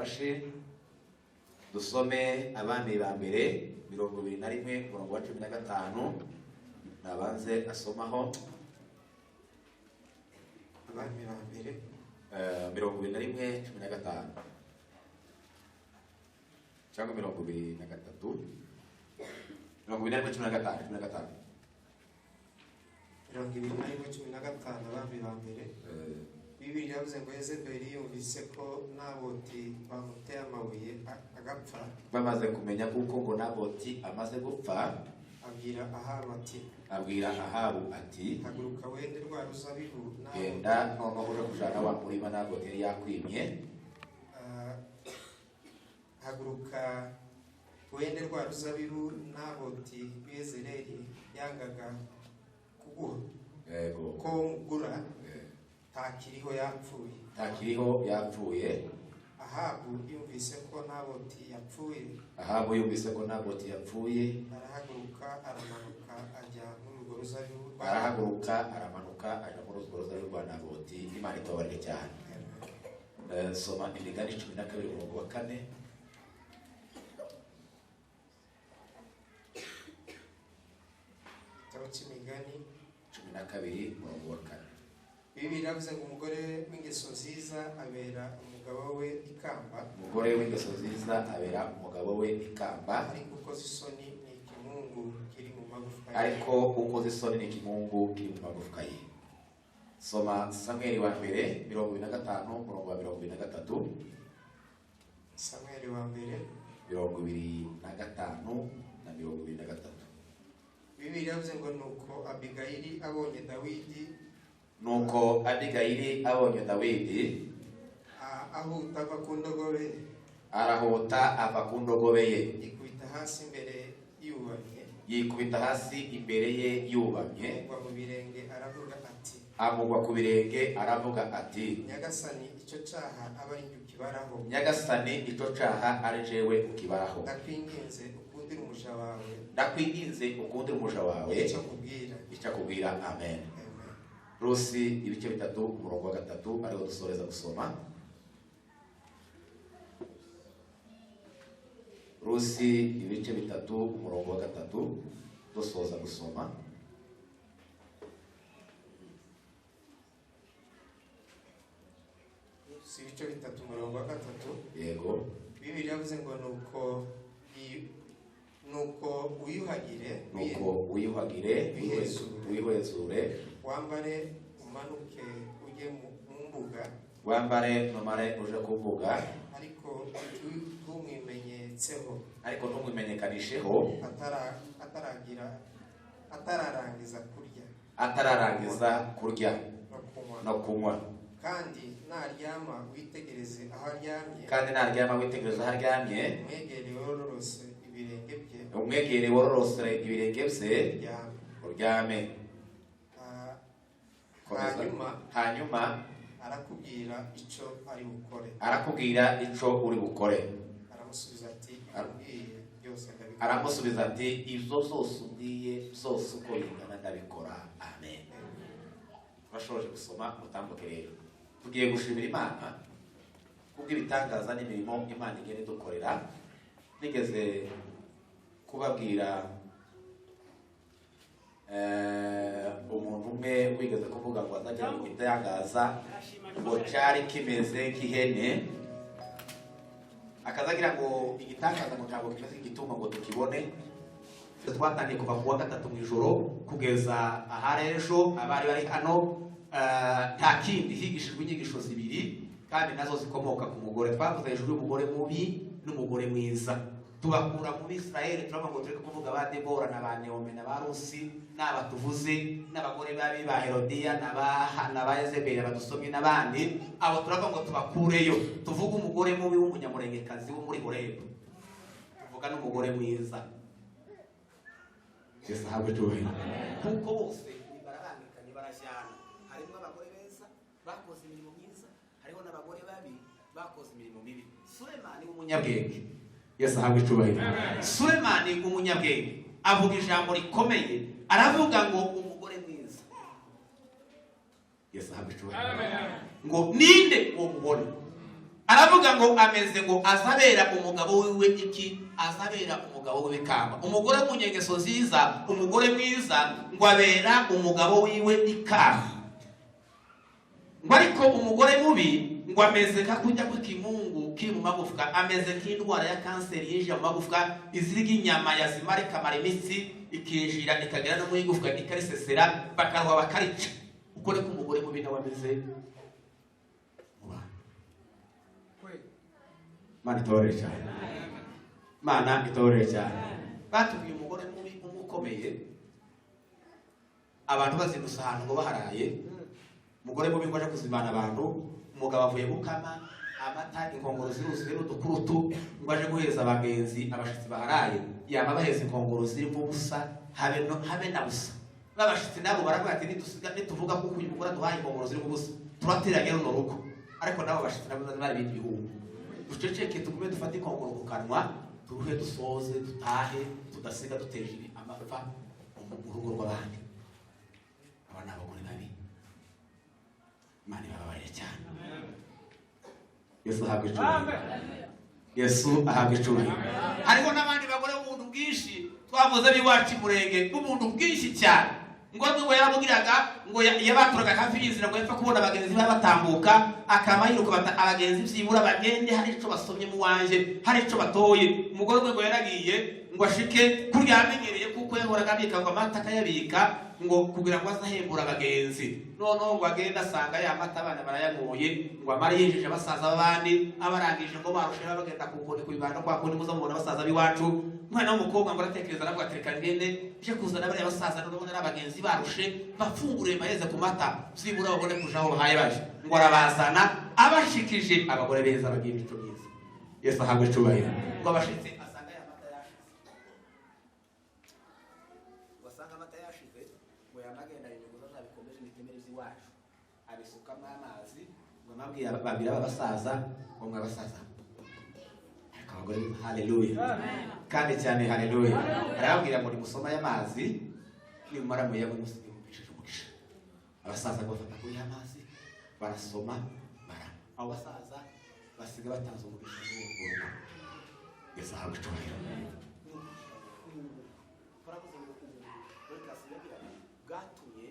Fashe dusome Abami ba Mbere 21, umurongo wa 15, nabanze asomaho. Abami ba Mbere. 21, 15 cyangwa 23, 21, 15, 15. 21, 15, Abami ba Mbere. Bibiliya yavuze ngo Yezebeli yumvise ko Naboti bamuteye amabuye agapfa, bamaze kumenya kuko ngo Naboti amaze gupfa, abwira Ahabu ati: abwira Ahabu ati: "Haguruka wende rwa ruzabibu Naboti "Genda noneho uje kujana wa murima Naboti yari yakwimye." Ah, haguruka wende rwa ruzabibu Naboti w'Yezereli yangaga kuguha ko mugura. Ntakiriho, yapfuye." Ntakiriho, yapfuye. Ahabu yumvise ko Naboti yapfuye, Ahabu yumvise ko Naboti yapfuye, arahaguruka, aramanuka, ajya muri urwo ruzabibu rwa arahaguruka, aramanuka, aja muri urwo ruzabibu rwa Naboti. Imana itubabarire cyane. Soma Imigani 12, umurongo wa 4. Igitabo cy'Imigani. 12, umurongo wa 4. Bibiliya yavuze ngo umugore w'ingeso nziza abera umugabo we ikamba, Umugore w'ingeso nziza abera umugabo we ikamba, ariko ukoze isoni ni ikimungu kiri mu magufwa ye. Ariko ukoze isoni ni ikimungu kiri mu magufwa ye. Soma Samweli wa Mbere 25, umurongo wa 23. Samweli wa Mbere. 25 na 23. Bibiliya yavuze ngo nuko Abigayili abonye Dawidi, Nuko Abigayili abonye Dawidi, ahuta ava ku ndogobe, arahuta ava ku ndogobe ye, yikubita hasi imbere yubamye, yikubita hasi imbere ye yubamye, amugwa mu birenge, aravuga ati: amugwa ku birenge, aravuga ati: "Nyagasani, icyo cyaha abe ari jye ukibaraho. "Nyagasani, icyo caha ari jewe ukibaraho. Ndakwinginze, ukundire umuja wawe Ndakwinginze, ukundire umuja wawe icyo nkubwira." icyo akubwira. Amen. Amen. Rusi ibice 3, umurongo wa 3, ariho dusoreza gusoma. Rusi ibice 3, umurongo wa 3, dusoza gusoma. Si ibice 3, umurongo wa 3? Yego. Bibiliya yavuze ngo nuko wiyuhagire, Nuko wiyuhagire, wihezure, wihezure, wambare, umanuke ujye mu mbuga, wambare numare uje kuvuga, ariko ntumwimenyetseho, ariko ntumwimenyekanisheho, atararangiza kurya atararangiza kurya no kunywa, no kunywa, kandi naryama witegereze aho aryamye, kandi naryama witegereza aho aryamye, umwegere wororose ibirenge bye, umwegere wororosere ibirenge bye, uryame. Uryame. Ah, Komeza. Hanyuma Hanyuma arakubwira icyo ari bukore. arakubwira ico uri bukore. Aramusubiza ati: "Ubwiye byose ndabikora." Aramusubiza ati: "Ibyo byose umbwiye byose uko bingana ndabikora." Amen. Turashoje gusoma, mutambuke. Rero tugiye gushimira Imana kubw'ibitangaza n'imirimo Imana igenda idukorera. Nigeze kubabwira umuntu umwe wigeze kuvuga ngo azagira ngo igitangaza ngo cyari kimeze nk'ihene, akazagira ngo igitangaza ngo ntabwo kimeze nk'igitungo ngo tukibone. Twatangiye kuva ku wa gatatu mu ijoro kugeza ahari ejo. Abari bari hano, nta kindi, higishijwe inyigisho zibiri kandi nazo zikomoka ku mugore. Twavuze hejuru y'umugore mubi n'umugore mwiza, tubakura mu Bisirayeli, turavuga ngo tureke kuvuga ba Debora na ba Neomi na ba Rusi n'aba tuvuze n'abagore babi ba Herodiya na ba Yezebeli badusomye n'abandi. Abo turavuga ngo tubakureyo, tuvuge umugore mubi w'umunyamurengekazi wo muri Horebu, tuvuga n'umugore mwiza. Yesu ahabwe icyubahiro, kuko bose barabangikanye, barajyana. Harimo abagore beza bakoze imirimo myiza, hariho n'abagore babi bakoze imirimo mibi. Sulemani w'umunyabwenge, Yesu ahabwe icyubahiro, Sulemani umunyabwenge avuga ijambo rikomeye, aravuga ngo umugore mwiza, Yesu ahabwe icyubahiro, ngo ninde uwo mubona? Aravuga ngo ameze ngo azabera umugabo wiwe iki? Azabera umugabo wiwe ikamba. Umugore mu ngeso nziza, umugore mwiza ngo abera umugabo wiwe ikamba. Ngo ariko umugore mubi ngo ameze nka kujya kw'ikimungu kiri mu magufwa, ameze nk'indwara ya kanseri yinjira mu magufwa, izirya inyama yazimara ikamara imitsi, ikinjira ikagera no mu igufwa ikarisesera, bakaruha bakarica. Uko niko umugore mubi nawe ameze mu bantu. Mana itoborere cyane, Mana itoborere cyane. Batubwiye umugore mubi umwe ukomeye, abantu bazindutse ahantu ngo baharaye. Umugore mubi ngo aje kuzimana abantu, umugabo avuye gukama amata, inkongoro ziruzuye n'udukurutu, ngo aje guheza abagenzi, abashitsi baharaye, yaba baheza inkongoro zirimo ubusa, habe no, habe na busa. Babashitsi nabo baravuga ati: "Nitusiga nituvuga kuko uyu mugore aduhaye inkongoro zirimo ubusa, turateranye runo rugo." Ariko nabo bashitsi nabo bari ibindi bihugu: "Duceceke, tugume dufate inkongoro ku kanwa, turuhe, dusoze dutahe, tudasiga duteje ibi amapfa mu rugo rw'abandi." Aba ni abagore babi, Imana ibababarire cyane. Yesu ahabwa icyubahiro, Yesu ahabwa icyubahiro. Hariho n'abandi bagore b'ubuntu bwinshi twavuze b'iwacu i Murenge, b'ubuntu bwinshi cyane. Ngo nubwo yaramubwiraga ngo yabaturaga hafi y'inzira, ngo yapfa kubona abagenzi baba batambuka akaba yiruka, bata abagenzi byibura bagende hari ico basomye mu wanje, hari ico batoye. Umugore umwe ngo yaragiye ngo ashike kurya yamenyereye, kuko yahoraga abika ngo amata akayabika ngo kugira ngo azahembura abagenzi. Noneho ngo agende asanga ya mata abana barayanyoye, ngo amare yinjije abasaza b'abandi, abarangije ngo barusheho bagenda ku nkoni ku bibando, kwa kundi muza mubona abasaza b'iwacu. Umwana w'umukobwa ngo aratekereza, aravuga ati: "Reka ngende nje kuzana bariya basaza, none ari abagenzi barushe, bafungure baheze ku mata, byibura babone kuja aho bahaye baje." Ngo arabazana, abashikije abagore beza bagira imico myiza. Yesu ahabwe icubahiro. Ngo abashitsi asanga ya mata yashize, wasanga amata yashize, ngo yamagenda ibinyuguza azabikomeje imitemeri by'iwacu, abisukamo amazi, ngo amabwira babwira aba basaza ngo mwabasaza. Ariko abagore, haleluya kandi cyane, haleluya. Arababwira ngo nimusoma aya mazi, nimumara muyanywe, musige mupesheje umugisha. Abasaza ngo bafata kuri ya mazi, barasoma, baranywa. Abo basaza basiga batanze umugisha muri urwo rugo. Yesu ahabwe icyubahiro. Turavuze ngo ubu Dorcas yagiraga bwatumye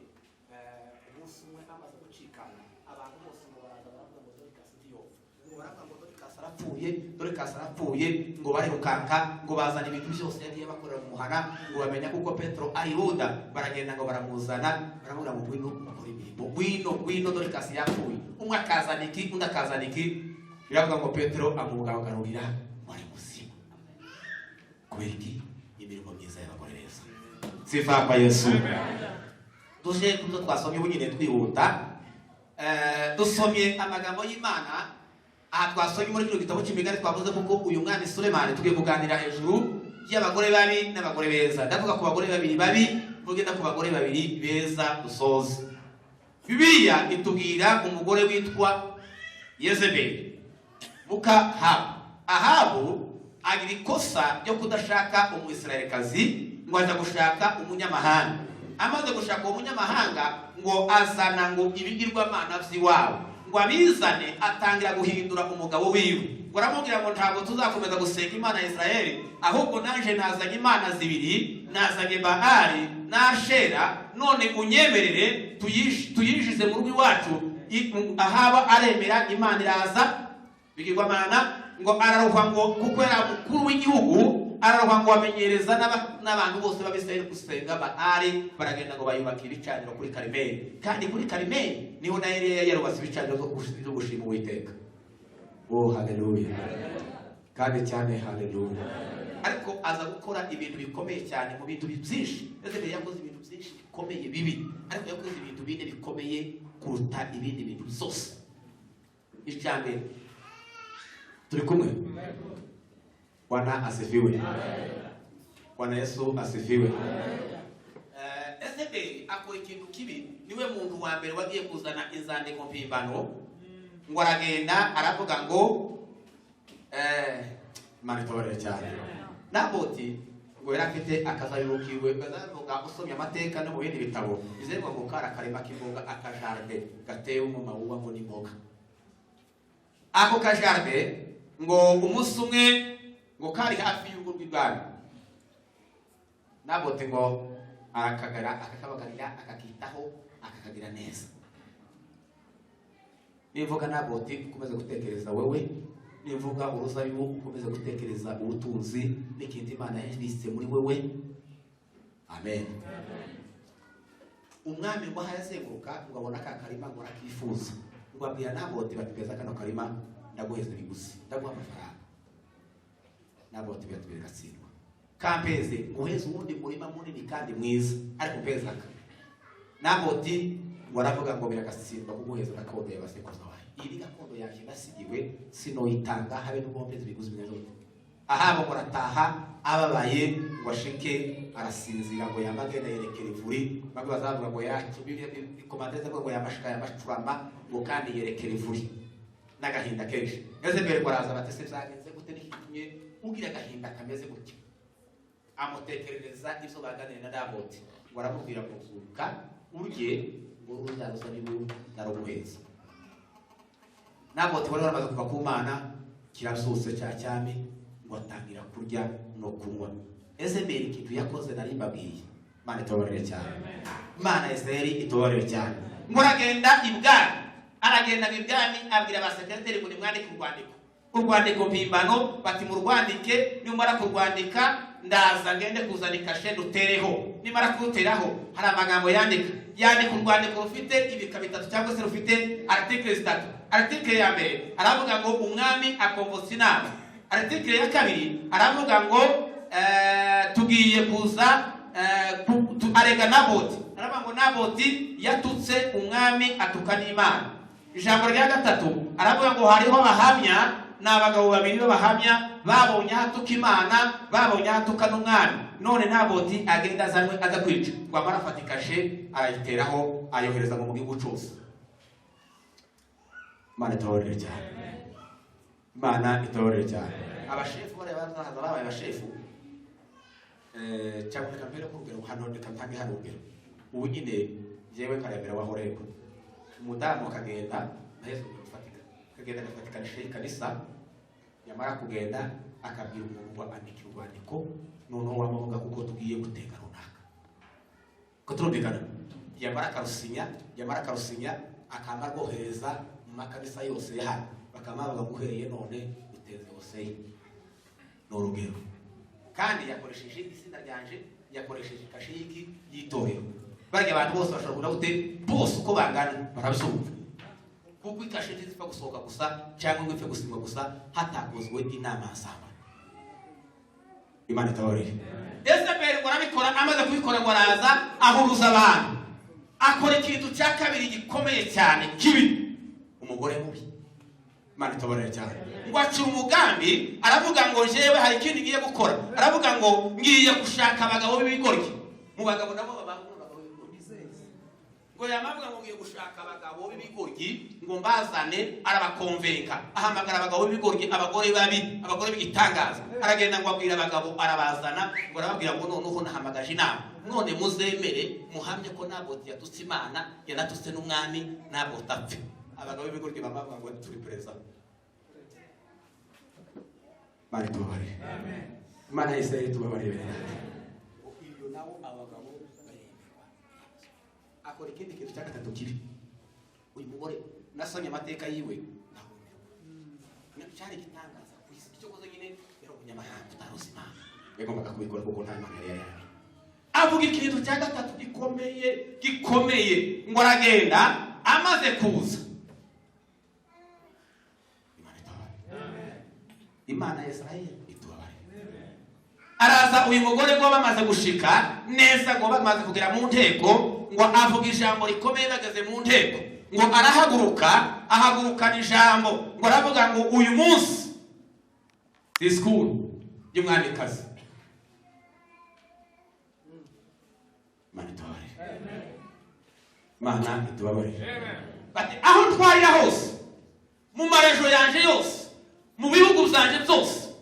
umunsi umwe amaze gucikana, abantu bose ngo baraza baravuga ngo Dorcas ntiyopfa, ngo baravuga ngo Dorcas arapfuye, Dorcas arapfuye. Ngo barirukanka, ngo bazana ibintu byose yagiye bakorera mu muhana, ngo bamenya kuko Petero ari Yuda, baragenda ngo baramuzana, baramubwira ngo: "Ngwino ukore imirimo, ngwino, ngwino, Dorcas yapfuye." Umwe akazana iki, undi akazana iki. Biravuga ngo Petero amugarurira ngo ari muzima. Kubera iki? Imirimo myiza y'abagore beza. Sifa kwa Yesu. Duje kubyo twasomye ubu nyine twihuta. Dusomye amagambo y'Imana aha twasomye muri kino gitabo cy'Imigani. Twavuze kuko uyu mwami Sulemani, tugiye kuganira hejuru y'abagore babi n'abagore beza. Ndavuga ku bagore babiri babi, tugenda ku bagore babiri beza, dusoze. Bibiliya itubwira umugore witwa Yezebeli, muka Ahabu. Ahabu agira ikosa ryo kudashaka Umwisirayelikazi, ngo aja gushaka umunyamahanga. Amaze gushaka uwo munyamahanga, ngo azana ngo ibigirwamana by'iwabo, ngo abizane, atangira guhindura umugabo wiwe. Ngo aramubwira ngo: "Ntabwo tuzakomeza gusenga Imana ya Israheli, ahubwo naje nazanye imana zibiri, nazanye Baali n'Ashera, none unyemerere tuyinjize mu rugo iwacu." Ahaba aremera, Imana iraza bigirwamana. Ngo araruhwa, ngo kuko yari umukuru w'igihugu, araruhwa, ngo amenyereza n'abantu bose b'Abisirayeli gusenga Baali. Baragenda ngo bayubaka ibicaniro kuri Karimeli, kandi kuri Karimeli niho na Eliya yarubatse ibicaniro byo gushima Uwiteka. Oh, haleluya kandi cyane, haleluya. Ariko aza gukora ibintu bikomeye cyane mu bintu byinshi. Yezebeli yakoze ibintu byinshi bikomeye bibi, ariko yakoze ibintu bine bikomeye kuruta ibindi bintu byose. Icya mbere, turi kumwe? Bwana asifiwe, Bwana Yesu asifiwe. Ezebeli akora ikintu kibi. Niwe muntu wa mbere wagiye kuzana inzandiko mpimbano. Ngo aragenda aravuga ngo Imana itoborere cyane. Naboti ngo yari afite akazabibu kiwe. Bazavuga, usomye amateka no mu bindi bitabo bizerwa, ngo kari akarima k'imboga, akajaride gatewe mu mawuwa ngo n'imboga. Ako ka jardin ngo umunsi umwe ngo kari hafi y'urugo rw'ibwami. Naboti ngo arakagara, akakabagarira, akakitaho, akakagira neza. Nimvuga Naboti, ukomeze gutekereza wewe. Nimvuga uruzabibu, ukomeze gutekereza ubutunzi n'ikintu Imana yabitse muri wewe. Amen. Umwami ngo aho arazenguruka, ngo abona ka karima, ngo arakifuza, ngo abwira Naboti bati: "Beza kano karima, ndaguheza ibiguzi, ndaguha amafaranga." Naboti bati: "Biragatsindwa, kampeze nguheze uwundi murima munini kandi mwiza, ariko mpeza aka." Naboti ngo aravuga ngo: "Biragatsindwa kuguheza gakondo ya basekuruza wawe. Iyi ni gakondo yanjye nasigiwe, sinoyitanga habe n'ubwo mpeze ibiguzi bimeze gute." Ahabo ngo arataha ababaye, ngo ashike arasinzira, ngo yama agenda yerekera ivuri. Bamwe bazavuga ngo yacu komandeze, ngo yamashika yamacurama, ngo kandi yerekera ivuri n'agahinda kenshi. Yezebeli ngo araza, bati: "Se byagenze gute? N'ikitumye ugira agahinda kameze gutya?" Amutekerereza ibyo baganiriye na Naboti. Ngo aramubwira ngo: "Zuka urye, ngo ruriya ruzabibu ndaruguheza." Naboti wari waramaze kuva ku Mana kirabyutse cya cyami, ngo atangira kurya no kunywa. Ezebeli ikintu yakoze nari mbabwiye. Imana itubabarire cyane, Imana ya Israheli itubabarire cyane. Ngo aragenda ibwami, aragenda mu ibwami, abwira abasekreteri ngo: "Nimwandike urwandiko, urwandiko mpimbano." Bati: "Murwandike, nimumara kurwandika ndaza ngende kuzana ikashe dutereho." Nimara kuruteraho, hari amagambo yandika. Yandika urwandiko rufite ibika bitatu cyangwa se rufite article zitatu. Article ya mbere aravuga ngo umwami akonvotse inama. Article ya kabiri aravuga ngo tugiye kuza arega Naboti, aravuga ngo Naboti yatutse umwami, atuka n'Imana. Ijambo rya gatatu aravuga ngo hariho abahamya, ni abagabo babiri b'abahamya babonye aho atuka Imana, babonye aho atuka n'umwami. None Naboti agenda azanywe aza kwica. Ngo amara afata ikashe, arayiteraho, ayohereza mu gihugu cyose. Imana itubabarire cyane, Imana itubabarire cyane. Abashefu bariya bazahaza babaye abashefu, cyangwa reka mbere ku rugero hano, reka ntange hano urugero. Ubu nyine njyewe nkaremera wa Horebu, umudamu akagenda, naheze urugero rufatika, akagenda agafatikanisha ikanisa, yamara kugenda akabwira umuntu ngo andike urwandiko, noneho wamuvuga kuko tugiye gutenga runaka, ko turumvikana, yamara akarusinya, yamara akarusinya, akaba rwohereza mu makanisa yose ya hano, bakaba bavuga ngo uhereye none uteze hoseye. Ni urugero. Kandi yakoresheje izina ryanje, yakoresheje kashe y'iki y'itorero. Barya abantu bose bashobora kugira gute? Bose uko bangana barabyumva, kuko ikashe ntizipfa gusohoka gusa cyangwa ngo ipfe gusinywa gusa hatakozwe inama nsamba. Imana itabarire. Yezebeli ngo arabikora. Amaze kubikora, ngo araza ahuruza abantu, akora ikintu cya kabiri gikomeye cyane kibi. Umugore mubi, Imana itabarire cyane. Ngo acura umugambi, aravuga ngo: "Jewe hari ikindi ngiye gukora." Aravuga ngo: "Ngiye gushaka abagabo b'ibigoryi." Mu bagabo nabo babangura abagabo b'ibigoryi. Ngo yamavuga ngo: "Ngiye gushaka abagabo b'ibigoryi ngo mbazane." Arabakonvenka, ahamagara abagabo b'ibigoryi, abagore babi, abagore b'igitangaza. Aragenda ngo abwira abagabo, arabazana, ngo arababwira ngo: "Noneho nahamagaje inama, none muzemere muhamye ko Naboti yatutse Imana, yanatutse n'umwami, Naboti apfe." Abagabo b'ibigoryi bamavuga ngo: "Turi perezida." Imana itubabarire, Imana ya Israheli itubabarire. Bene data, ibyo nabo abagabo baremerwa. Akora ikindi kintu cya gatatu kibi. Uyu mugore nasomye amateka yiwe ndahumirwa. Cyari igitangaza ku isi. Icyo koze nyine yari umunyamahanga utaruzi Imana, yagombaga kubikora kuko nta Mana yari yari. Avuga ikintu cya gatatu gikomeye, gikomeye. Ngo aragenda, amaze kuza, Imana itubabarire, Imana ya Israheli itubabarire. Araza uyu mugore, ngo bamaze gushika neza, ngo bamaze kugera mu nteko, ngo avuga ijambo rikomeye. Bageze mu nteko, ngo arahaguruka, ahagurukana ijambo, ngo aravuga ngo: "Uyu munsi disikuru y'umwamikazi." Imana itubabarire, Imana itubabarire. Bati: "Aho ntwarira hose, mu marejo yanje yose, mu bihugu byanje byose,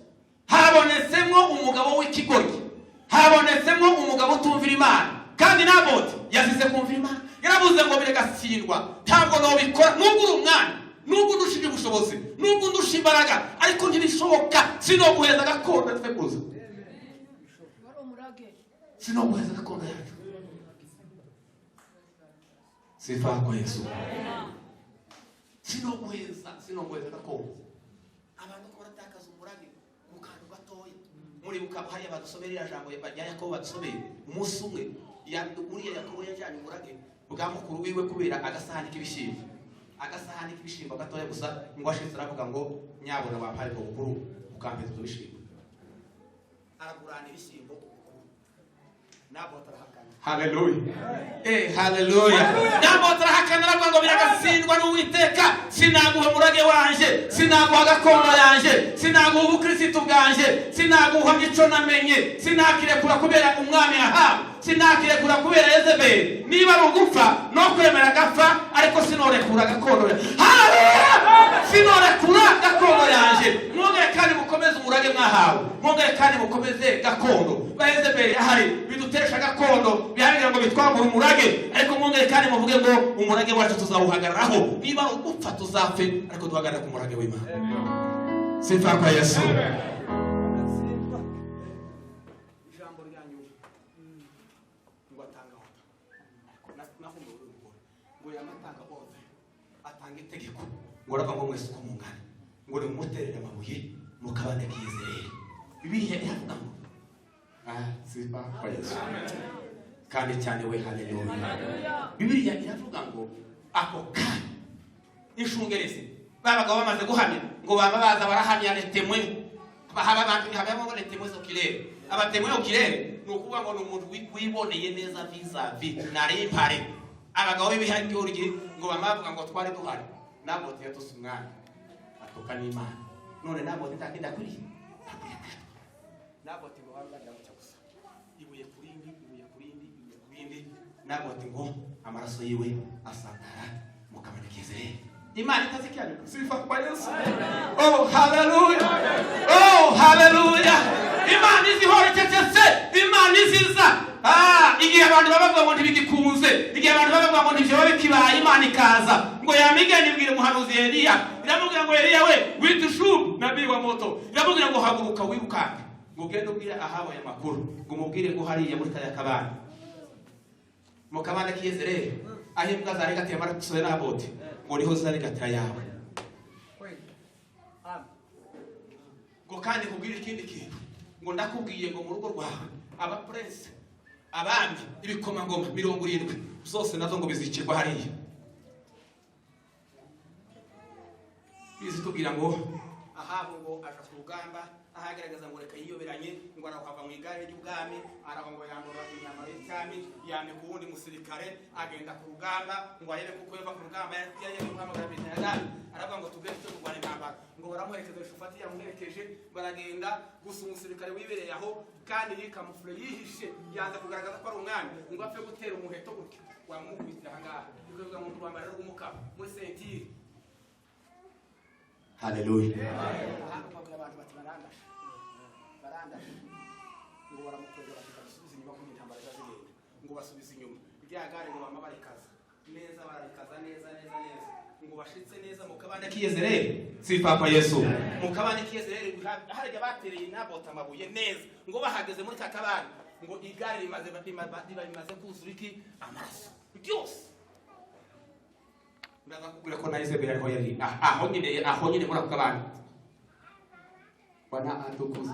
habonetsemo umugabo w'ikigoryi, habonetsemo umugabo utumvira Imana." Kandi Naboti yazize kumvira Imana. Yaravuze ngo: "Biragatsindwa, ntabwo nobikora nubwo uri umwami." Nubwo undushije ubushobozi, nubwo undusha imbaraga, ariko ntibishoboka, sinoguheza gakondo twekuza, sinoguheza gakondo yacu. Sifa kwa Yesu. Sinoguheza, sinoguheza gakondo. Abantu ko baratakaza umurage ku kantu gatoya. Muribuka hariya badusomeye iriya jambo rya Yakobo badusomeye umunsi umwe, uriya Yakobo yajyanye umurage bwa mukuru wiwe kubera agasahani k'ibishyimbo, agasahani k'ibishyimbo gatoya gusa. Ngo ashitse aravuga ngo: "Nyabona wampaye ubwo bukuru ukampeza ibyo bishyimbo." Aragurana ibishyimbo ubukuru. Naboti arahakana. Haleluya, haleluya. Naboti arahakana, aravuga ngo: "Biragatsindwa n'Uwiteka, sinaguha umurage wanje, sinaguha gakondo yanje, sinaguha ubukirisitu bwanje, sinaguha ico namenye, sinakirekura kubera umwami Ahabu, sinakirekura kubera Yezebeli. Niba ari ugupfa no kwemera agapfa, ariko sinorekura gakondo ya." Haleluya! Sinorekura gakondo yanje. Mwongere kandi mukomeze umurage mwahawe, mwongere kandi mukomeze gakondo. Ba Yezebeli ahari bidutesha gakondo, biharanira ngo bitwambure umurage, ariko mwongere kandi muvuge ngo umurage wacu tuzawuhagararaho. Niba ari ugupfa tuzapfe, ariko duhagarare ku murage w'Imana. Sifa kwa Yesu. Ijambo rya nyuma, ngo atanga ordre. Naho uyu mugore ngo yamatanga ordre, atanga itegeko, ngo aravuga ngo: "Mwese uko mungana, ngo nimumuterere amabuye mu kabande k'Iyezereri." Bibiliya iravuga ngo, sifa kwa Yesu kandi cyane we, haleluya. Bibiliya iravuga ngo ako kanya inshungerezi babagabo bamaze guhamya, ngo baba baza barahamya, les témoins, haba abantu, habamo les témoins oculaires. Aba témoins oculaires ni ukuvuga ngo ni umuntu wiboneye neza vis-à-vis, nari mpari. Abagabo b'ibihangurye ngo bama bavuga ngo: "Twari duhari, Naboti yatuse umwami, atuka n'Imana. None Naboti nta kindi akwiriye, akwiye kwicwa." Naboti ngo baba bagira gutya gusa, ibuye ku rindi, ibuye ku rindi, ibuye ku rindi. Naboti ngo amaraso yiwe asandara mu kabari k'Yezereli. Imana itazikiranirwa. Sifa kwa Yesu. Oh, haleluya! Oh, haleluya! Imana izi ihora icecetse, Imana iziza. Igihe abantu baba bavuga ngo ntibigikunze, igihe abantu baba bavuga ngo ntibyoba bikibaye, Imana ikaza ngo yamigenda ibwira umuhanuzi Eliya, iramubwira ngo: "Eliya we witushubu nabii wa moto," iramubwira ngo: "Haguruka wirukanke, ngo ugende ubwire Ahabu aya makuru, ngo umubwire ngo hariya muri kariya kabande, mu kabande k'Iyezereli, aho imbwa zarigatiye amaraso ya Naboti, ngo niho zarigatira yawe." Ngo kandi nkubwire ikindi kintu, ngo ndakubwiye ngo mu rugo rwawe abapurense, abami, ibikomangoma 70 zose nazo ngo bizicirwa hariya. Bizi tubwira ngo Ahabu ngo aja ku rugamba, ahagaragaza ngo reka yiyoberanye, ngo arahava mu igare ry'ubwami, araba ngo yambura imyambaro y'icyami, yambika uwundi musirikare, agenda ku rugamba ngo arebe kuko yava ku rugamba yari guhamagara Benihadadi, aravuga ngo: "Tugende tujye kurwana intambara." Ngo baramuherekeza, Shufati yamuherekeje, baragenda gusa. Umusirikare wibereye aho kandi yikamufure, yihishe, yanze kugaragaza ko ari umwami, ngo apfe gutera umuheto gutya wamukubitira aha ngaha, bikavuga ngo rwambara rw'umukara muri ceinture. Haleluya! Ahandi ukabwira abantu bati: "Barandashe, barandashe." Ngo baramukwega, bati: "Basubize inyuma kuko intambara ziba zigenda." Ngo basubize inyuma rya gare, ngo bama barikaza neza, bararikaza neza neza neza, ngo bashitse neza mu kabande k'Iyezereli. Sifa kwa Yesu. Mu kabande k'Iyezereli harya batereye Nabota amabuye neza, ngo bahageze muri ka kabande, ngo igare rimaze riba rimaze kuzura iki? Amaraso ryose. Ndaza kubwira ko na Yezebeli ariho yari, aho nyine, aho nyine muri ako kabande. Bwana atukuze.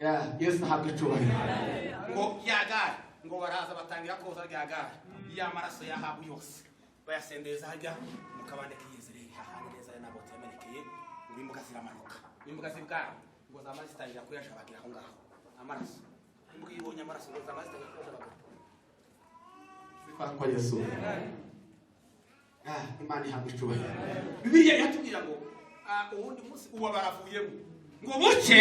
Ya Yesu ahabwa icubahiro. Ngo ya gare, ngo baraza batangira koza rya gare, ya maraso yahabu yose bayasendeza harya mu kabande k'Iyezereli, hahandi neza ya Naboti yamenekeye. Ngo imbwa ziramanuka, imbwa z'ibwami ngo zama zitangira kuyashabagira aho ngaho amaraso. Imbwa iyo ibonye amaraso ngo zama zitangira kuyashabagira. Sifa kwa Yesu. Imana ihabwa icubahiro. Bibiliya iratubwira ngo uwundi munsi uwo baravuyemo, ngo buke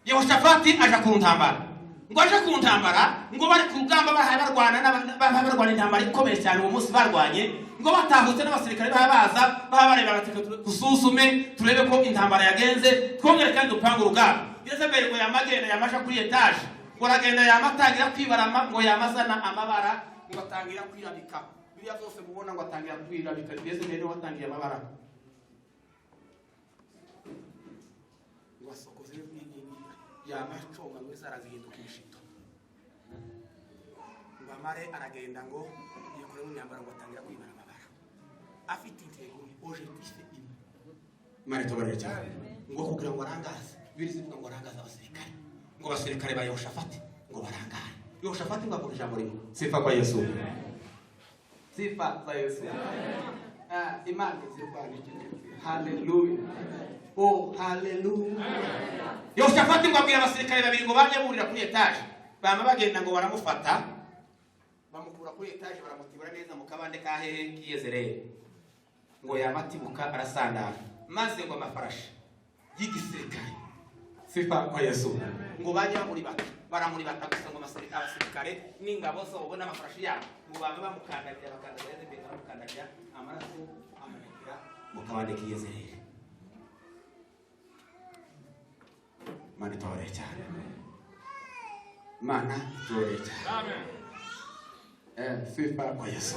Yehoshafati aja ku ntambara, ngo aje ku ntambara, ngo bari ku rugamba, bahaye barwana bahaye barwana intambara ikomeye cyane. Uwo munsi barwanye, ngo batahutse n'abasirikare baha baza baha bareba bati: "Dusuzume turebe ko intambara yagenze, twongere kandi dupange urugamba." Yezebeli ngo yamagenda, yamaja kuri étage, ngo aragenda, yamatangira kwibarama, ngo yamazana amabara, ngo atangira kwirabika. Biriya byose mubona, ngo atangira kubwira Yezebeli watangiye amabara, ngo asokoze yamaconga, ngo inzara zihinduka imishito, ngo amare aragenda, ngo yikoremo imyambaro, ngo atangira kwibara amabara, afite intego imwe, objectif imwe. Imana itubabarire cyane. Ngo kugira ngo arangaze, Bibiliya ivuga ngo arangaze abasirikare, ngo abasirikare ba Yehoshafati ngo barangare. Yehoshafati ngo avuga ijambo rimwe. Sifa kwa Yesu, sifa za Yesu. Ah, Imana izirwana. Haleluya, oh haleluya. Yehoshafati ngo abwira abasirikare babiri ngo bamye burira kuri etaje, bama bagenda, ngo baramufata, bamukura kuri etaje, baramutibura neza mu kabande ka hehe? K'Iyezereli. Ngo yamatibuka arasandara, maze ngo amafarashi y'igisirikare, sifa kwa Yesu, ngo bajye bamuribata, baramuribata gusa, ngo abasirikare n'ingabo zabo n'amafarashi yabo ngo babe bamukandagira, bakandagira Yezebeli, baramukandagira, amaraso amenekera mu kabande k'Iyezereli. Imana itubabarire cyane, Imana itubabarire cyane. Sifa kwa Yesu.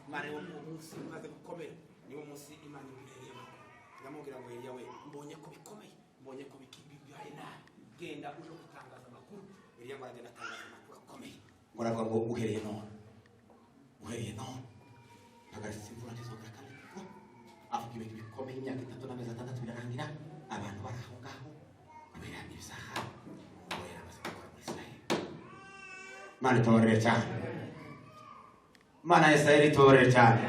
Imana yo mu munsi umaze gukomera, niwo munsi Imana ibwira Eliya amakuru, iramubwira ngo: "Eliya we, mbonye ko bikomeye, mbonye ko bibaye nabi, genda uje gutangaza amakuru." Eliya ngo aragenda, atangaza amakuru akomeye, ngo aravuga ngo: "Uhereye none, uhereye none mpagaritse imvura, ntizongera kandi kugwa." Avuga ibintu bikomeye. Imyaka 3 n'amezi 6 birarangira, abantu bari aho ngaho kubera ibisaha ngo yari amaze gukora muri Israel. Imana itubabarire cyane, Imana ya Israel itubabarire cyane.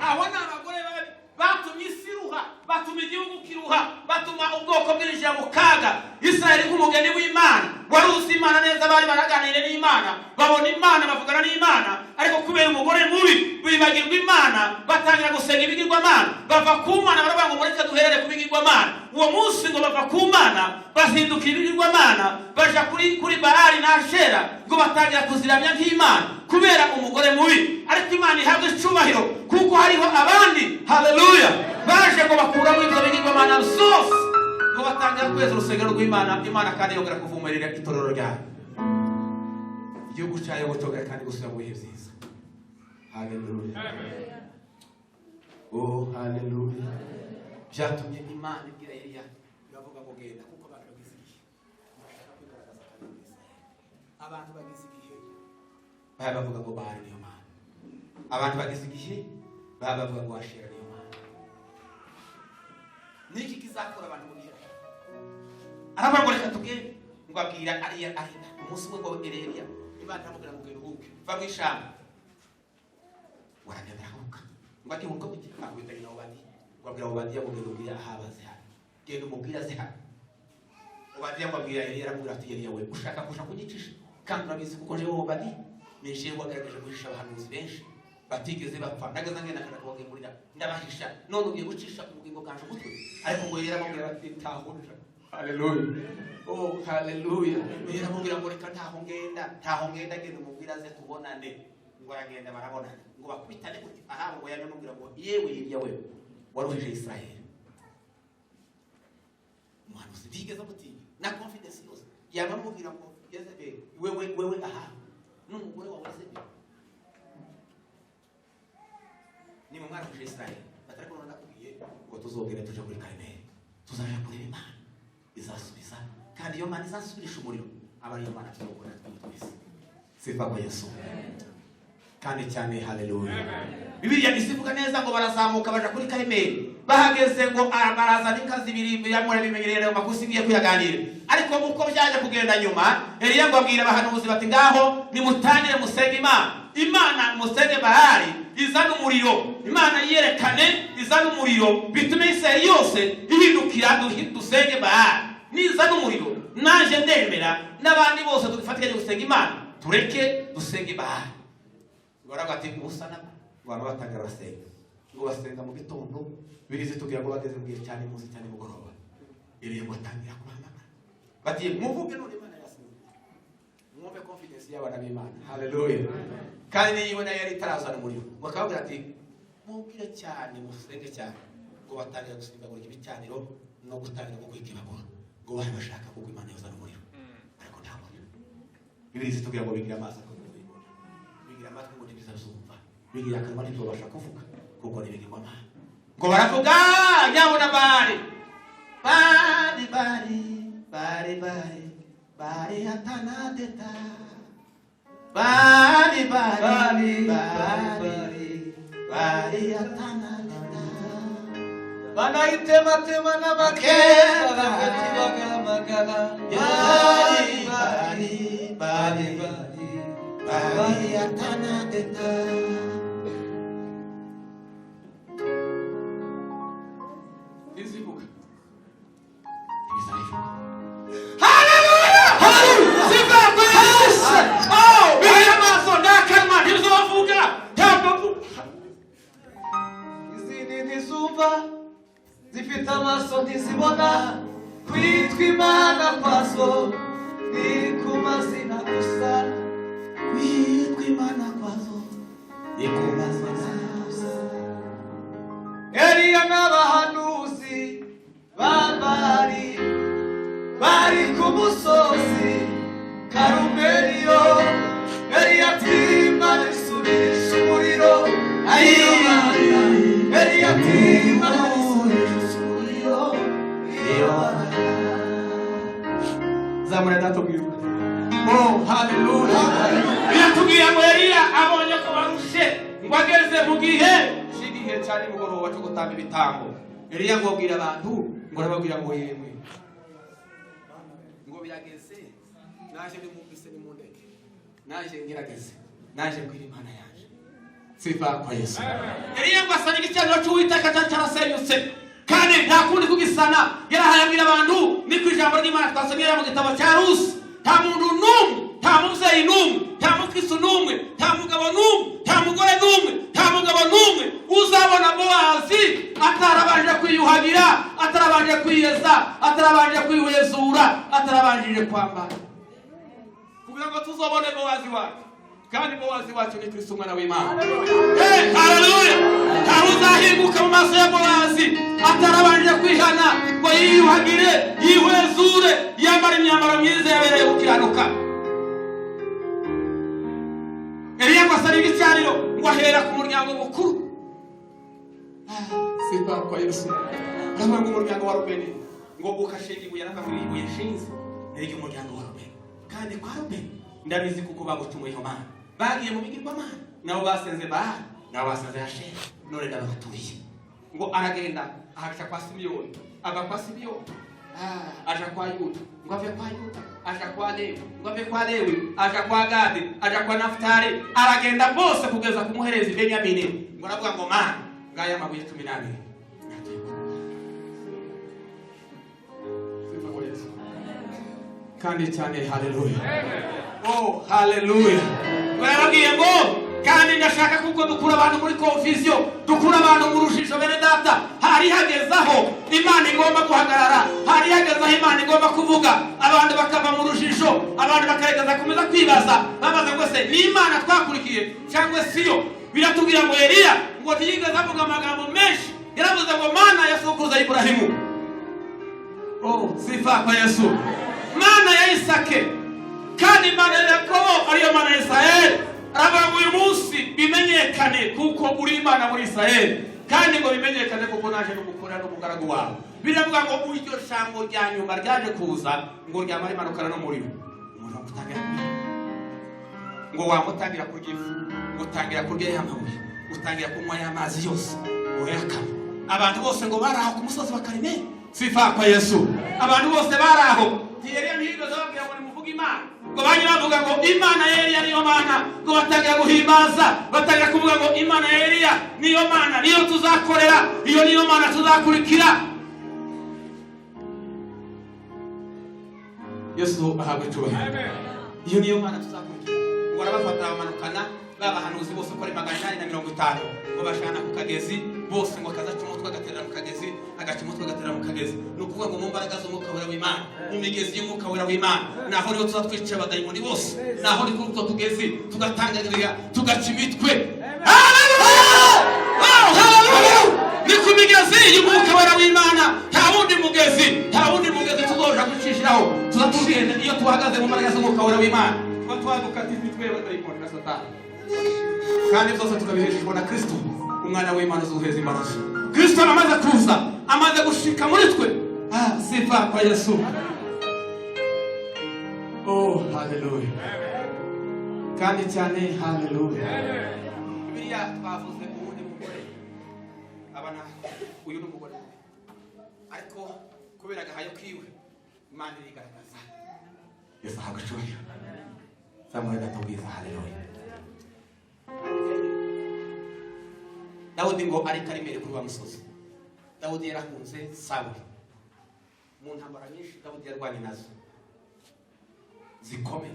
Abo ni abagore babi batumye isi iruha, batuma igihugu kiruha, batuma ubwoko bwinjira mu kaga. Israel nk'umugeni w'Imana wari uzi Imana neza, bari baraganiriye n'Imana, babona Imana, bavugana n'Imana, ariko kubera umugore mubi bibagirwa Imana, batangira gusenga ibigirwamana, bava ku Mana, baravuga ngo: "Mureke duherere ku bigirwamana." Uwo munsi ngo bava ku Mana, bahindukira ibigirwamana, baja kuri Baali na Ashera, ngo batangira kuziramya nk'Imana kubera umugore mubi. Ariko Imana ihabwa icubahiro kuko hariho abandi, haleluya, baje ngo bakuramo ibyo bigirwamana zose, ngo batangira kweza urusengero rw'Imana. Imana kandi yongera kuvumerera itorero ryayo, igihugu cyayo ngo cyongera kandi gusubira mu bihe byiza. Haleluya, oh haleluya. Byatumye Imana ibwira Eliya, iravuga ngo: "Genda, kuko abantu bagize igihe bashaka kwigaragaza kandi muri Israel." Abantu bagize igihe baba bavuga ngo Baali niyo Mana, abantu bagize igihe baba bavuga ngo Ashera niyo Mana. Niki kizakura abantu mu gihe? Aravuga ngo: "Reka tugende." Ngo abwira ariya ariya umunsi umwe ngo Eliya, Imana iramubwira ngo: "Genda uhuke, va mu ishamba." Waragenda, arahuka. Ngo agihuka gutya, akubita nyina Obadiya, ngo abwira Obadiya ngo: "Genda ubwire Ahabu aze hano, genda umubwire aze hano." Obadiya ngo abwira Eliya, aramubwira ati: "Eliya we, ushaka kuja kunyicisha kandi urabizi kuko jewe Obadiya ni jewe wagaragaje guhisha abahanuzi benshi batigeze bapfa. Ndagaza ngenda nkana kubagemurira, ndabahisha, none ugiye gucisha ubugingo bwanje umutwe." Ariko ngo Eliya aramubwira ati: "Tahurira." Haleluya, oh haleluya. Eliya aramubwira ngo: "Reka, ntaho ngenda, ntaho ngenda, genda umubwire aze tubonane." Ngo aragenda, barabonana, ngo bakubitane gutya. Ahabu ngo yamubwira ngo: "Yewe Eliya we, waruhije Israheli." Umuhanuzi ntiyigeze amutinya, na confidence yose yaba amubwira ngo: "Yezebeli wewe, wewe Ahabu n'umugore wawe Yezebeli, ni mu mwaruhije Israheli." Batari kubona, nakubwiye ngo tuzogere tuje kuri Karimeli, tuzaja kureba Imana izasubiza, kandi iyo Mana izasubirisha umuriro aba ariyo Mana tuzokora twese twese. Sifa kwa Yesu kandi cyane. Haleluya. Bibiliya isivuga neza ngo barazamuka, baja kuri Karimeli. Bahageze ngo barazana inka zibiri. Murabimenyereye ayo makuru, singiye kuyaganira. Ariko uko byaje kugenda nyuma, Eliya ngo abwira abahanuzi bati: "Ngaho nimutangire musenge Imana, Imana musenge Bahari izana umuriro, Imana yiyerekane izana umuriro, bitume Israeli yose ihindukira dusenge Bahari. Nizana umuriro naje ndemera, n'abandi bose dufatikanye gusenga Imana, tureke dusenge Bahari." Baravuga ati ubusa nabwo. Ngo baba batangira basenga, ngo basenga mu gitondo, birizi tubwira ngo bageze mu gihe cyane munsi cyane mugoroba, Eliya ngo atangira kubahamagara bati: "Muvuge none Imana yasinziriye." Mwumve confidence y'abana b'Imana. Haleluya. Kandi niyo nayo yari itarazana umuriro, ngo akababwira ati: "Mubwire cyane, musenge cyane." Ngo batangira gusimbagurika ibicaniro no gutangira kwikebagura, ngo bari bashaka kuko Imana yozana umuriro, ariko nta muriro. Bibiliya itubwira ngo bigira amaso akomeza, Bigira amatwi ngo ntibizazumva, bigira akanwa ntibizobasha kuvuga, kuko n'ibigirwamana. Ngo baravuga nyabuna bari bari bari bari bari bari atanadeta bari bari Bari, bari bari atanadeta. Banayitematema n'amakemba bakatibagamagana. Bari bari bari bari bari atanadeta. Ntizivuga, ntibizabivuga. Haleluya! Sifa kwa Yesu! Oh, bigira amaso n'akanwa ntibizovuga, ntabwo Izindi ntizumva, zifite amaso ntizibona. Kwitwa Imana kwazo ni ku mazina gusa. Kwitwa Imana kwazo ni ku mazina gusa. Eliya n'abahanuzi ba Bali bari ku musozi Karumeliyo. Eliya ati: "Imana isubirisha umuriro ariyo Mana." Eliya ati: "Imana isubirisha umuriro niyo Mana." Zamura data mwiza. Oh, haleluya! Biratubwira ngo Eliya abonye ko barushe, ngo ageze mu gihe cy'igihe cya nimugoroba cyo gutamba ibitambo, Eliya ngo abwira abantu, ngo arababwira ngo: "Yemwe," ngo, "birageze, naje nimwumvise, nimundeke naje ngerageze, naje mbwira Imana yaje." Sifa kwa Yesu! Eliya ngo asana igicaniro cy'Uwiteka cyari cyarasenyutse kandi nta kundi kugisana. Yarahaye abwira abantu, ni ku ijambo ry'Imana twasomye mu gitabo cya Rusi: nta muntu n'umwe, nta mubyeyi n'umwe, nta mukristo n'umwe, nta mugabo n'umwe, nta mugore n'umwe, nta mugabo n'umwe uzabona Bowazi atarabanje kwiyuhagira, atarabanje kwiyeza, atarabanje kwihwezura, atarabanjije kwambara, kugira ngo tuzobone Bowazi wacu. Kandi Bowazi wacu ni Kristo, umwana w'Imana. Hey, haleluya! Ntawe uzahinguka mu maso ya Bowazi atarabanje kwihana ngo yiyuhagire, yihwezure, yambara imyambaro myiza yabereye gukiranuka. Eliya ngo asaba igicaniro, ngo ahera ku muryango mukuru. Sifa kwa Yesu! Aravuga ngo umuryango wa Rubeni, ngo ukashinga ibuye. Aravuga ngo ibuye nshinze ni iry'umuryango wa Rubeni, kandi kwa Rubeni ndabizi kuko bagucumuyeho Mana, bagiye mu bigirwamana, nabo basenze Bahali, nabo basenze Ashera, none ndababaturiye. Ngo aragenda ahaca kwa Simiyoni, ava kwa Simiyoni aja kwa Yuda, ngo ave kwa Yuda aja kwa Lewi, ngo ave kwa Lewi aja kwa Gadi, aja kwa Nafutali, aragenda bose kugeza ku muherezi Benyamini. Ngo aravuga ngo: "Mana, ngaya amabuye 12 natuye kwa." Sifa kwa Yesu! Kandi cyane, haleluya! Oh, haleluya! Ngo yarababwiye ngo kandi ndashaka kuko dukura abantu muri confusion, dukura abantu mu rujijo. Bene data, hari hageze aho Imana igomba guhagarara, hari hageze aho Imana igomba kuvuga, abantu bakava mu rujijo, abantu bakarekeza komeza kwibaza, babaza ngo: "Se ni Imana twakurikiye cyangwa siyo?" Biratubwira ngo Eliya ngo ntiyigeze avuga amagambo menshi. Yaravuze ngo: "Mana ya sokuruza Iburahimu," oh, sifa kwa Yesu, "Mana ya Isake kandi Imana ya Yakobo, ariyo Mana ya Israheli," aravuga ngo: "Uyu munsi bimenyekane kuko uri Imana muri Israheli, kandi ngo bimenyekane kuko naje no gukorera n'umugaragu wawe." Biravuga ngo iryo jambo rya nyuma ryaje kuza, ngo ryamara imanukana n'umuriro, umuriro utangira kurya, ngo wamutangira kurya ifu, utangira kurya ya mabuye, utangira kunywa ya mazi yose, urayakama. Abantu bose ngo bari aho ku musozi wa Karimeli. Sifa kwa Yesu! Abantu bose bari aho, Eliya ntiyigeze ababwira ngo nimuvuge Imana. Ngo bajye bavuga ngo: "Imana ya Eliya niyo Mana." Ngo batangira guhimbaza, batangira kuvuga ngo: "Imana ya Eliya niyo Mana, niyo tuzakorera, iyo niyo Mana tuzakurikira." Yesu ahabwa icyubahiro! Iyo niyo Mana tuzakurikira. Ngo arabafata, bamanukana babahanuzi bose uko ari 850, ngo bashana ku kagezi bose. Ngo akaza aca umutwe agaterera mu kagezi, agaca umutwe agaterera mu kagezi. Ni ukuvuga ngo mu mbaraga z'Umwuka Wera w'Imana, mu migezi y'Umwuka Wera w'Imana, naho niho tuza twica abadayimoni bose, naho ni kuri utwo tugezi tugatangarira, tugaca imitwe. Hallelujah! Oh, hallelujah! Ni ku migezi y'Umwuka Wera w'Imana. Nta wundi mugezi, nta wundi mugezi tuzoja gucishiraho. Tuza tugenda iyo tuhagaze mu mbaraga z'Umwuka Wera w'Imana, tuba twadukata imitwe y'abadayimoni na Satani. Kandi byose tukabiheshejwe na Kristo, umwana w'Imana uzuheza imbaraga. Kristo amaze kuza, amaze gushika muri twe. Ah, sifa kwa Yesu. Oh, haleluya. Kandi cyane haleluya. Bibiliya twavuze uwundi mugore, abana uyu ni umugore mubi, ariko kubera agahayo kiwe Imana irigaragaza. Yesu ahabwa icyubahiro. Zamura gato bwiza. Haleluya. Dawudi ngo ari Karimeli kuri wa musozi. Dawudi yarahunze Sawuli. Mu ntambara nyinshi Dawudi yarwanye nazo zikomeye,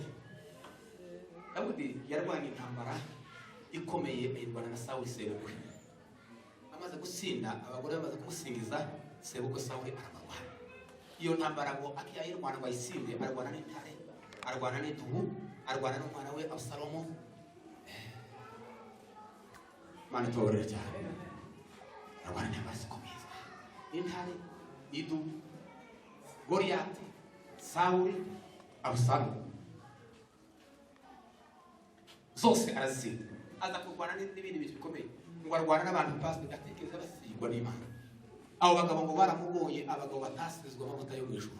Dawudi yarwanye intambara ikomeye, ayirwana na Sawuli sebukwe. Amaze gutsinda, abagore bamaze kumusingiza, sebukwe Sawuli aramurwana. Iyo ntambara ngo akiyayirwana ngo ayitsinde, arwana n'intare, arwana n'idubu, arwana n'umwana we Abusalomo. Imana itubabarire cyane. Arwana intambara zikomeye: intare, idubu, Goliyati, Sawuli, Abusalomo, zose arazitsinda. Aza kurwana n'ibindi bintu bikomeye, ngo arwana n'abantu, pastor, atekereza basigwa n'Imana. Abo bagabo ngo baramugoye, abagabo batasizwe amavuta yo mu ijuru.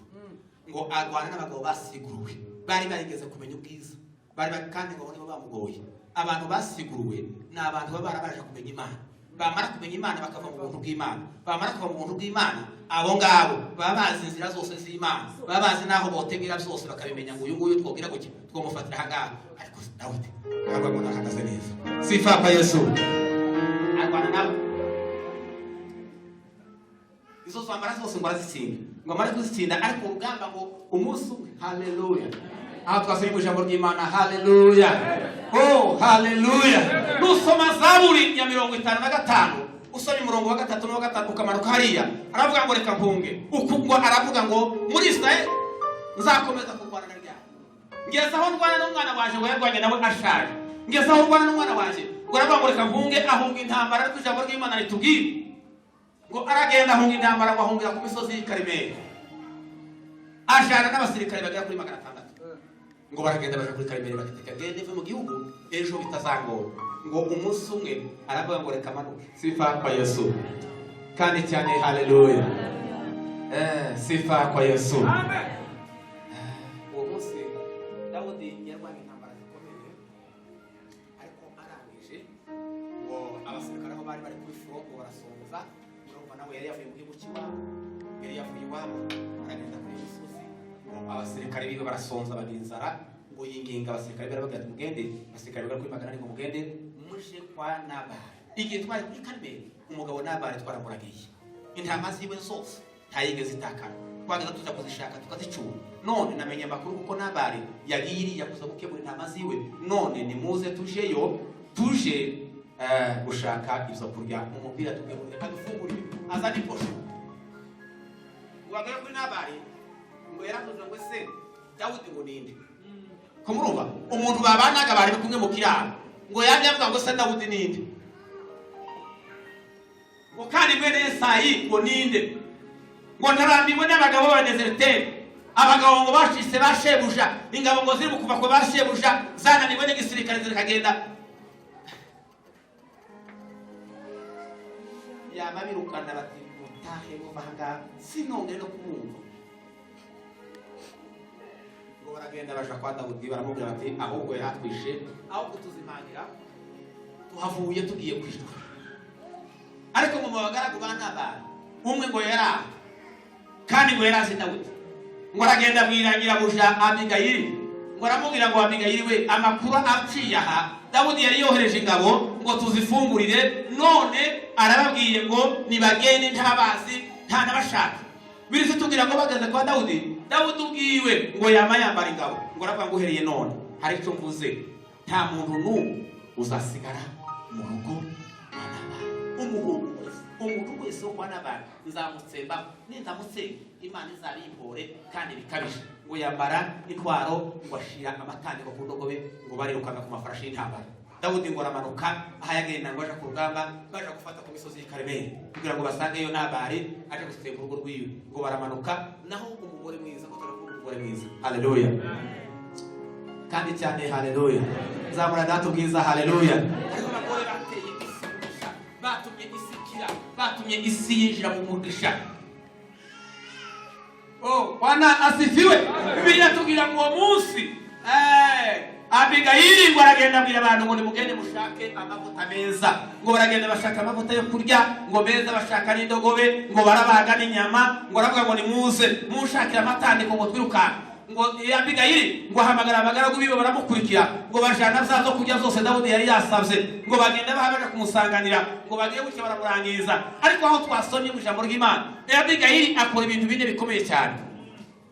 Ngo arwana n'abagabo basiguruwe, bari barigeze kumenya ubwiza bari kandi ngo nibo bamugoye. Abantu basiguruwe ni abantu baba barabasha kumenya Imana, bamara kumenya Imana bakava mu buntu bw'Imana. Bamara kuva mu buntu bw'Imana, abo ngabo baba bazi inzira zose z'Imana, baba bazi n'aho botegera byose bakabimenya, ngo uyu nguyu twogira gutya, twomufatira aha ngaha. Ariko Dawidi aravuga ngo nahagaze neza. Sifa kwa Yesu. Arwana nabo izo zambara zose ngo arazitsinda, ngo amare kuzitsinda, ariko urugamba ngo umunsi umwe. Haleluya. Aho twasomye mu ijambo ry'Imana. Haleluya. Oh, haleluya. Nusoma Zaburi ya 55, usomye umurongo wa 3 n'uwa 5 ukamanuka hariya, aravuga ngo reka mpunge uku. Ngo aravuga ngo muri Israel nzakomeza kurwana na ryari, ngeze aho ndwana n'umwana wanje? Ngo yarwanye nawe ashaje. Ngeze aho ndwana n'umwana wanje? Ngo aravuga ngo reka mpunge, ahunga intambara. Ariko ijambo ry'Imana ritubwira ngo aragenda ahunga intambara, ngo ahungira ku misozi y'i Karimeli, ajana n'abasirikare bagera kuri 600. Ngo baragenda baja kuri Karimeli, bagateka gende ive mu gihugu ejo bitazangora. Ngo umunsi umwe aravuga ngo reka manuke. Sifa kwa Yesu. Kandi cyane haleluya. Sifa kwa Yesu. Uwo munsi Dawudi yarwanye intambara zikomeye, ariko arangije ngo abasirikare aho bari bari kuri front ngo barasonza. Urumva nawe yari yavuye mu gihugu cy'iwabo, yari yavuye iwabo aragenda kuri iyo misozi. Ngo abasirikare biwe barasonza, bagira inzara. Ngo yinginga abasirikare be, arababwira ati mugende, abasirikare bagera kuri 400, ngo mugende muje kwa Nabali. Igihe twari kuri Karimeli, umugabo Nabali twaramuragiye intama ziwe zose, ntayigeze itakara, twageza tuza kuzishaka tukazicura. None namenye amakuru kuko Nabali yagiye iriya kuza gukemura intama ziwe. None nimuze tujeyo, tuje gushaka ibyo kurya, mumubwira tugemurire, adufungurire, azane iposho. Ngo bagere kuri Nabali, ngo yaravuze ngo ese Dawudi ngo ninde? Ko murumva umuntu babanaga, bari kumwe mu kiraro, ngo yamye avuga ngo se Dawudi ninde, ngo kandi mwene Yesayi ngo ninde? Ngo ntarambiwe n'abagabo b'abadezeriteri, abagabo ngo bashise ba shebuja, ingabo ngo ziri kuva ku ba shebuja zananiwe n'igisirikare zikagenda. Yama birukana bati mutahe muva ahangaha, sinongere no kumwumva. Ngo baragenda baja kwa Dawudi, baramubwira bati ahubwo yaratwishe, aho kutuzimanira tuhavuye tugiye kwicwa. Ariko mu bagaragu ba Nabali umwe ngo yari aho, kandi ngo yari azi Dawudi. Ngo aragenda abwira nyirabuja Abigayili, ngo aramubwira ngo Abigayili we, amakuru aciye aha, Dawudi yari yohereje ingabo ngo tuzifungurire, none arababwiye ngo nibagende, ntabazi nta n'abashaka. Biretse tubwira ngo bageze kwa Dawudi, Dawudi ubwiwe ngo yama yambara ingabo. Ngo aravuga ngo uhereye none hari icyo mvuze, nta muntu n'umwe uzasigara mu rugo rwa Nabali. Umuhungu wese, umuntu wese wo kwa Nabali nzamutsemba, nindamutsemba Imana izabimpore kandi bikabije. Ngo yambara intwaro, ngo ashira amatandiko ku ndogobe, ngo barirukanka ku mafarashi y'intambara. Dawudi ngo aramanuka aho yagenda, ngo aja ku rugamba, baja gufata ku misozi y'i Karimeli kugira ngo basangeyo Nabali aje gusenga urugo rwiwe. Ngo baramanuka, naho umugore mwiza, ngo turavuga umugore mwiza. Haleluya. Kandi cyane haleluya. Zamura Data ubwiza, haleluya. Hariho abagore bateye isi umugisha, batumye isi ikira, batumye isi yinjira mu mugisha. Oh, Bwana asifiwe. Bibiliya iratubwira ngo uwo munsi Abigayili ngo aragenda abwira abantu ngo nimugende mushake amavuta meza. Ngo baragenda bashaka amavuta yo kurya ngo meza, bashaka n'indogobe, ngo barabaga n'inyama, ngo aravuga ngo nimuze munshakire amatandiko ngo twirukanke. Ngo Abigayili ngo ahamagara abagaragu biwe baramukurikira, ngo bajana bya zo kurya zose Dawudi yari yasabye, ngo bagenda baha kumusanganira, ngo bagiye gutya baramurangiza. Ariko aho twasomye mu ijambo ry'Imana, Abigayili akora ibintu bine bikomeye cyane.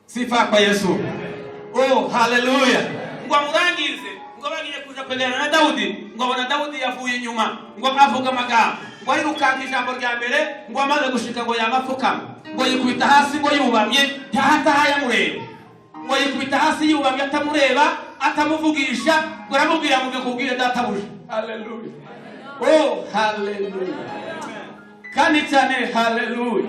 Sifa kwa Yesu. Oh, haleluya. Ngo amurangize, ngo bagiye kuja kwegerana na Dawudi, ngo abona Dawudi yavuye inyuma, ngo avuga amagambo, ngo arirukanka ijambo rya mbere, ngo amaze gushika ngo yamapfukama, ngo yikubita hasi ngo yubamye, ntahataha yamureba, ngo yikubita hasi yubamye atamureba, atamuvugisha, ngo aramubwira ngo mbikubwire databuja. Haleluya. Oh, haleluya. Kandi cyane, haleluya.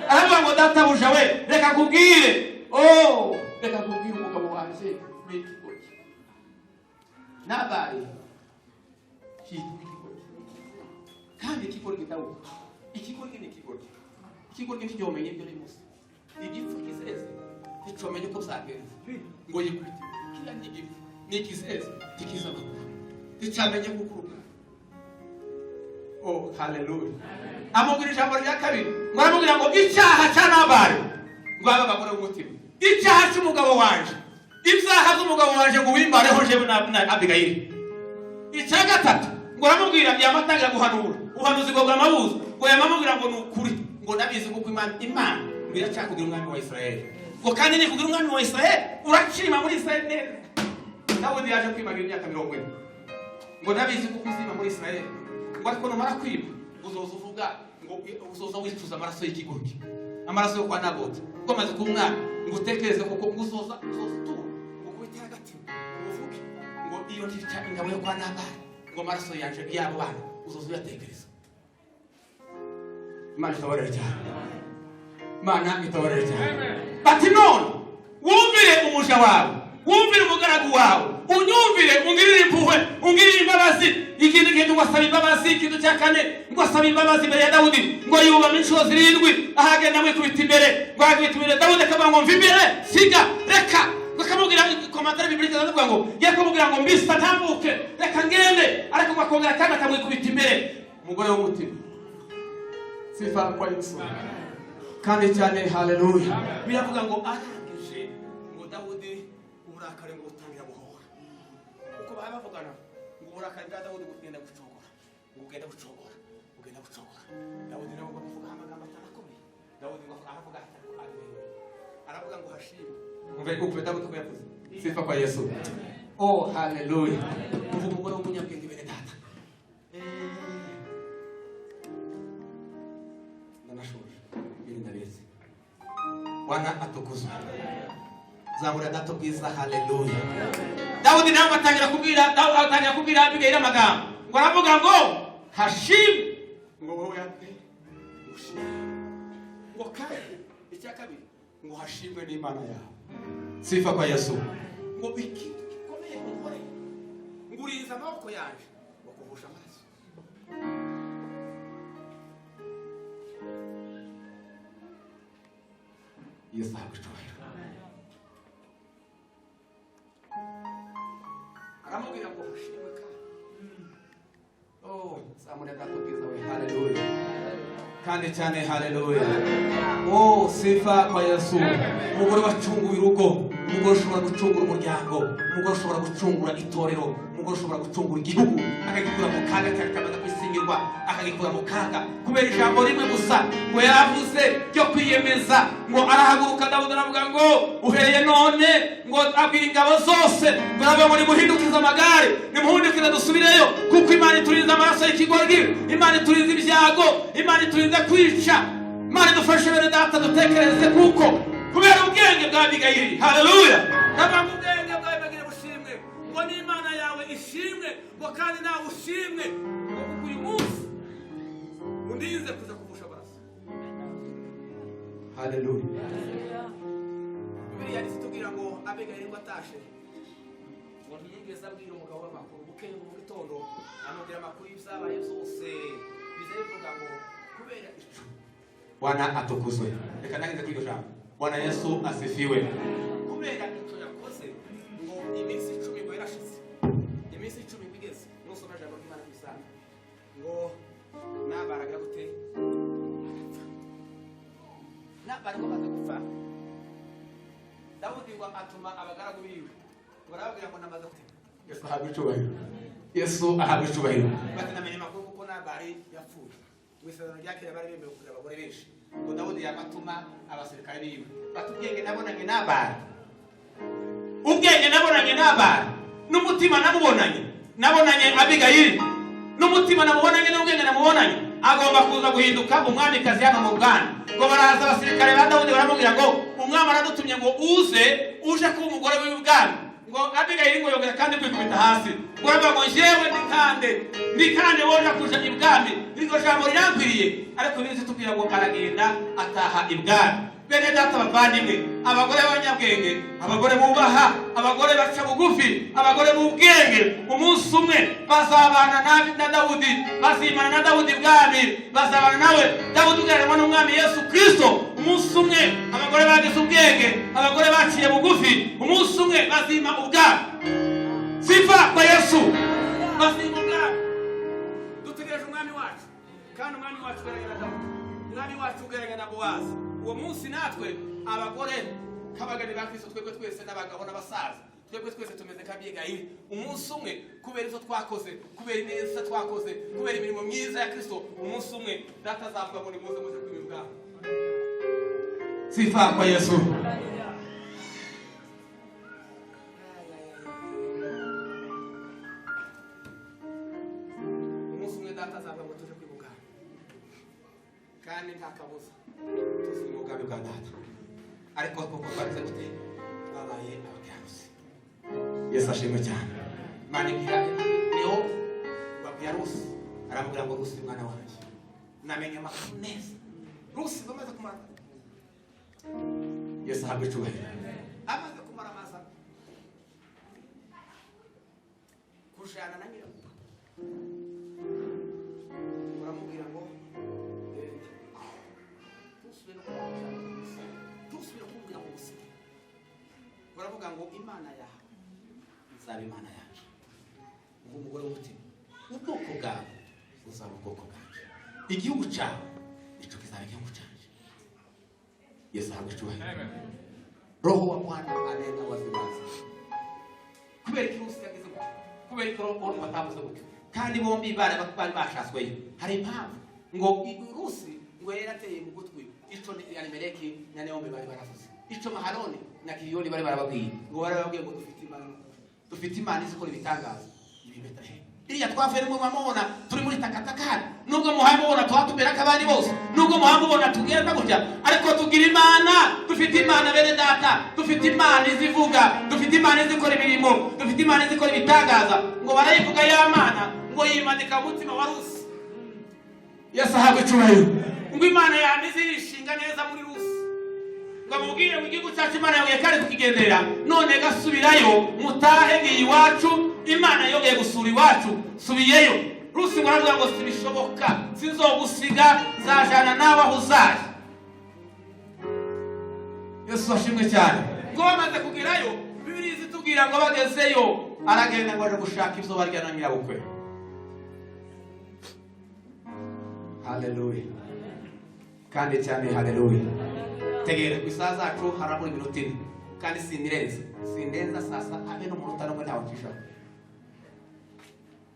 Aravuga ngo databuja we, reka nkubwire. Oh, reka nkubwire, umugabo wanjye ni ikigoryi. Nabali cyitwa ikigoryi. Kandi ikigoryi, Dawudi, ikigoryi ni ikigoryi. Ikigoryi nticyomenya ibyo ari musa. Igipfu kizeze nticomenye uko byagenze. Ngo yikubite kiriya ni igipfu, ni ikizeze ntikiza amakuru, nticamenye kukuruka. Oh, haleluya. Amubwira ijambo rya kabiri, ngo aramubwira ngo icyaha cya Nabali, ngo abe abagore b'umutima, icyaha cy'umugabo wanje, ibyaha by'umugabo wanje ngo wimbareho jewe na Abigayili. Icya gatatu, ngo aramubwira, yamatangira guhanura ubuhanuzi ngo bwamabuza, ngo yamamubwira ngo ni ukuri, ngo ndabizi kuko Imana ngo iracyakugira umwami wa Israeli, ngo kandi nikugira umwami wa Israeli uracima muri Israeli neza. Dawudi yaje kwimagira imyaka 40, ngo ndabizi kuko uzima muri Israeli, ngo ariko numara kwima uzoza uvuga ngo uzoza wicuza amaraso y'ikigoryi, amaraso yo kwa Naboti, ko amaze kuba umwami, ngo utekereze kuko ngo uzoza utura ngo ukubite agatima ngo uvuge ngo iyo ntica ingabo yo kwa Nabali, ngo amaraso yanje y'abo bana uzoza uyatekereza. Imana itabarere cyane, Imana itabarere cyane. Bati none wumvire umuja wawe, wumvire umugaragu wawe, unyumvire, ungirire impuhwe, ungirire imbabazi. Ikindi kintu, ngo asaba imbabazi. Ikintu cya kane, ngo asaba imbabazi imbere ya Dawudi, ngo yubama inshuro 7, ahagenda amwikubita imbere, ngo akubita imbere Dawudi akavuga ngo mva imbere, siga, reka. Ngo akamubwira, commentaire biblique aravuga ngo ngiye kumubwira ngo mbisa ntambuke, reka ngende, ariko ngo akongera kandi akamwikubita imbere. Umugore w'umutima. Sifa kwa Yesu. Kandi cyane, haleluya. Biravuga ngo arangije, ngo Dawudi uburakari ngo butangira guhora uko baba bavugana, ngo uburakari bwa Dawudi bugenda bucogora, ngo bugenda bucogora, bugenda bucogora. Dawudi nawe ngo avuga amagambo atanakomeye. Dawudi ngo aravuga ati aravuga ngo hashimwe. Umve uko Dawudi ko yavuze. Sifa kwa Yesu. Oh, haleluya. Uvuga umugore w'umunyabwenge, bene data. Ndanashoje ibindi ndabizi. Bwana atukuzwe. Zamura Data ubwiza, haleluya. Dawudi nawe atangira kubwira Abigayili amagambo, ngo aravuga ngo hashimwe, ngo wowe Abigayili ushimwe, ngo kandi icya kabiri ngo hashimwe n'Imana yawe. Sifa kwa Yesu. Ngo ikintu gikomeye unkoreye, ngo urinze amaboko yanje ngo kuvusha amaraso. Yesu ahabwe icyubahiro. Aramubwira ngo hashimwe kandi. Oh, zamura Data ubwiza we, haleluya. Kandi cyane, haleluya. Oh, sifa kwa Yesu. Umugore wacunguye urugo, umugore ushobora gucungura umuryango, umugore ushobora gucungura itorero, umugore ushobora gucungura igihugu, akagikura mu kaga cyane kamaze kwisingirwa, akagikura mu kaga kubera ijambo rimwe gusa ngo yaravuze ryo kwiyemeza. Ngo arahaguruka Dawudi aravuga ngo uhereye none, ngo abwira ingabo zose, ngo aravuga ngo nimuhindukize amagare, nimuhindukize dusubireyo, kuko Imana iturinze amaraso y'ikigoryi, Imana iturinze ibyago, Imana iturinze kwica. Imana idufashe, bene data, dutekereze kuko kubera ubwenge bwa Abigayili. Haleluya. Ndavuga ngo ubwenge bwa Abigayili bushimwe, ngo n'Imana yawe ishimwe, ngo kandi nawe ushimwe, ngo kuko uyu munsi undinze kuza kuvusha amaraso. Haleluya. Bibiliya itubwira ngo Abigayili ngo atashe, ngo Ngo ntiyigeze abwira umugabo w'amakuru. Bukeye mu gitondo amubwira amakuru y'ibyabaye byose. Biza bivuga ngo kubera ico. Bwana atukuzwe. Reka nangize kuri iryo jambo. Bwana Yesu asifiwe. Kubera ico yakoze, ngo iminsi 10 ngo yarashize. Iminsi 10 ngo igeze, nusoma ijambo ry'Imana kwisanga ngo nabaraga gute? Arapfa. Nabara ngo amaze gupfa, Dawudi ngo atuma abagaragu biwe, ngo arababwira ngo namaze gute. Yesu ahabwe icubahiro. Yesu ahabwe icubahiro. Bati namenye amakuru kuko Nabari yapfuye. Mu isezerano rya kera bari bemewe kugira abagore benshi. Ngo Dawudi yabatuma abasirikare biwe, bati ubwenge nabonanye Nabari, ubwenge nabonanye Nabari n'umutima nabonanye Abigayili, n'umutima namubonanye n'ubwenge namubonanye, agomba kuza guhinduka umwamikazi hano mu bwami. Ngo baraza abasirikare ba Dawudi, baramubwira ngo umwami aradutumye ngo uze uje kuba umugore w'ubwami. Ngo Abigayili ngo yongera kandi kwikubita hasi, ngo aravuga ngo njyewe ndi kande, ndi kande woja kuja ibwami? Iryo jambo rirankwiriye? Ariko bizi tubwira ngo aragenda ataha ibwami. Bene data bavandimwe, abagore b'abanyabwenge, abagore bubaha, abagore baca bugufi, abagore b'ubwenge, umunsi umwe bazabana na Dawudi, bazimana na Dawudi bwami, bazabana nawe. Dawudi ugereranywa n'Umwami Yesu Kristo. Umunsi umwe abagore bagize ubwenge, abagore baciye bugufi, umunsi umwe bazima ubwami. Sifa kwa Yesu. Bazima ubwami. Dutegereje umwami wacu, kandi umwami wacu ugereranya na Dawudi, umwami wacu ugereranya na Bowazi. Uwo munsi natwe abagore k'abagani ba Kristo, twebwe twese n'abagabo n'abasaza, twebwe twese tumeze nk'Abigayili. Umunsi umwe, kubera izo twakoze, kubera ineza twakoze, kubera imirimo myiza ya Kristo, umunsi umwe data azavuga ngo nimuze muze kwima ubwami. Sifa kwa Yesu. Umunsi umwe data azavuga ngo tuje kwima ubwami, kandi nta kabuza tuzima ubwami bwa data. Ariko kuko twagize gute? Twabaye abakiranutsi. Yesu ashimwe cyane. Imana ibwira niho babwira Rusi, aramubwira ngo Rusi mwana wanjye, namenye amakuru neza. Rusi bamaze kumara, Yesu ahabwe icyubahiro, amaze kumara amaza kujana na nyirabukwe, uramubwira ngo genda, ntusubire no kumubwira ngo umusige, ntusubire kumubwira ngo umusige. Uravuga ngo Imana yawe izaba Imana yacu, ngo umugore w'umutima, ubwoko bwawe buzaba ubwoko bwanjye, igihugu cyawe nicyo kizaba igihugu cyanjye. Yesu ahabwe icyubahiro. Roho wa Bwana anena waziwazi. Kubera iki Rusi yagize gutyo? Kubera iki Oruma batavuze gutyo kandi bombi bari bashatsweyo? Hari impamvu. Ngo Rusi ngo yari yarateye mu gutwi ico Elimeleki na Nawomi bari baravuze, ico Mahaloni na Kiliyoni bari barababwiye. Ngo bari barababwiye ngo dufite Imana, dufite Imana izi ikora ibitangaza. Ibi Betelehemu iriya twavuye, nubwo mubona turi muri takataka hano, nubwo muhaye mubona tuba tumera nk'abandi bose, nubwo muhaye mubona tugenda gutya, ariko tugira Imana, dufite Imana. Bene data, dufite Imana izivuga, dufite Imana izikora imirimo, dufite Imana izikora ibitangaza. Ngo barayivuga ya Mana, ngo yimanika mu mutima wa Rusi. Yesu ahabwe icyubahiro. Ngo Imana yamize irishinga neza muri Rusi, ngo amubwire ngo igihugu cyacu Imana yongeye kandi kukigendera, none gasubirayo, mutahe, ngiye iwacu, Imana yongeye gusura iwacu, subiyeyo. Rusi ngo aravuga ngo sibishoboka, sinzogusiga, nzajana nawe aho uzaje. Yesu ashimwe cyane. Ngo bamaze kugerayo, Bibiliya izitubwira ngo bagezeyo, aragenda ngo aje gushaka ibyo barya na nyirabukwe. Haleluya, kandi cyane haleluya. Tegera ku isaha zacu, harabura iminota 4, kandi sindirenza, sindenza sasa habe n'umunota n'umwe ntawe ncishaho.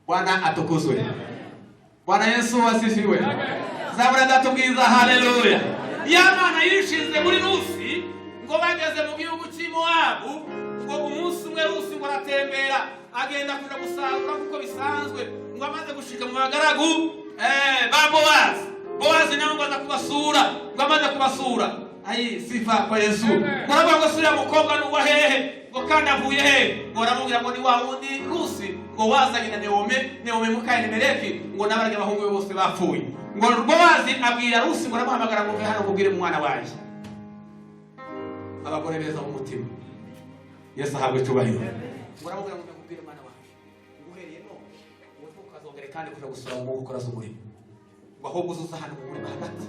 Bwana atukuzwe. Bwana Yesu asifiwe. Zabura ndatubwiza haleluya. Ya Mana yishinze muri Rusi. Ngo bageze mu gihugu cy'i Mowabu, ngo umunsi umwe Rusi ngo aratembera, agenda kuja gusarura kuko bisanzwe. Ngo amaze gushika mu bagaragu ba Bowazi, Bowazi nawe ngo aza kubasura. Ngo amaze kubasura, ayi sifa kwa Yesu, ngo aravuga ngo suriya mukobwa ni uwa hehe? Ngo kandi avuye hehe? Ngo aramubwira ngo ni wa wundi Rusi ngo wazanye na Neome, Neome muka Elimeleki, ngo n'abarya abahungu be bose bapfuye. Ngo Bowazi abwira Rusi, ngo aramuhamagara ngo uve hano nkubwire umwana wanjye. Abagore beza b'umutima, Yesu ahabwe icyubahiro. Ngo aramubwira ngo: "Ndakubwire mwana wanjye, nguhereye none ngo ntukazongere kandi kuja gusura mu gukora z'umurimo, ngo ahubwo uzuza hano mu murima hagati,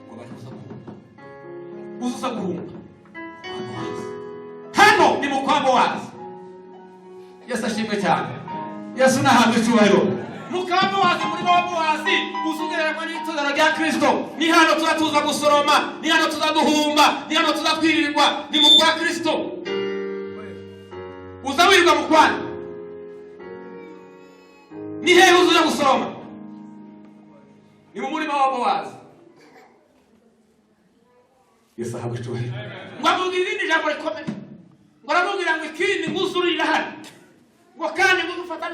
ngo bari kuza guhumba, uzuza guhumba kwa Bowazi. Hano ni mu kwa Bowazi." Yesu ashimwe cyane. Yesu nahabwe icyubahiro. Mu kwa Bowazi, umurima wa Bowazi uzugereranywa n'itorero rya Kristo. Ni hano tuza tuza gusoroma, ni hano tuza duhumba, ni hano tuza twirirwa, ni mu kwa Kristo. Uza wirirwa mu kwana? Ni hehe uzuja gusoroma? Ni mu murima wa Bowazi. Yesu ahabwe icyubahiro. Ngo amubwira irindi jambo rikomeye, ngo aramubwira ngo ikindi ngo uzurira hano, ngo kandi ngo ufata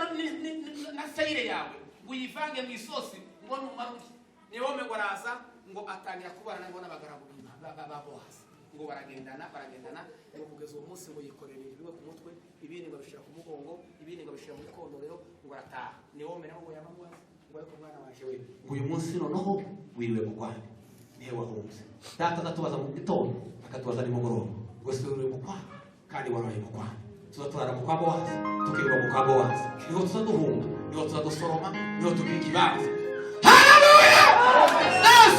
na sayire yawe ngo uyivange mu isosi, ngo numara urye. Newome ngo araza, ngo atangira kubana ngo n'abagaragu ba Bowazi, ngo baragendana, baragendana, ngo kugeza uwo munsi ngo yikorera ibintu bimwe ku mutwe, ibindi ngo abishyira ku mugongo, ibindi ngo abishyira muri kondorero, ngo arataha. Newome nawe ngo yamamubaza ngo: "Ariko mwana waje we, ngo uyu munsi noneho wiriwe mu Rwanda, nihe wahunze?" Data azatubaza mu gitondo, akatubaza nimugoroba, ngo se wiriwe mu kwa kandi waraye mu kwa. Tuza turara mu kwa Bowazi, tukirirwa mu kwa Bowazi, niho tuza duhunga, niho tuza dusoroma, niho tugira ikibanza. Haleluya!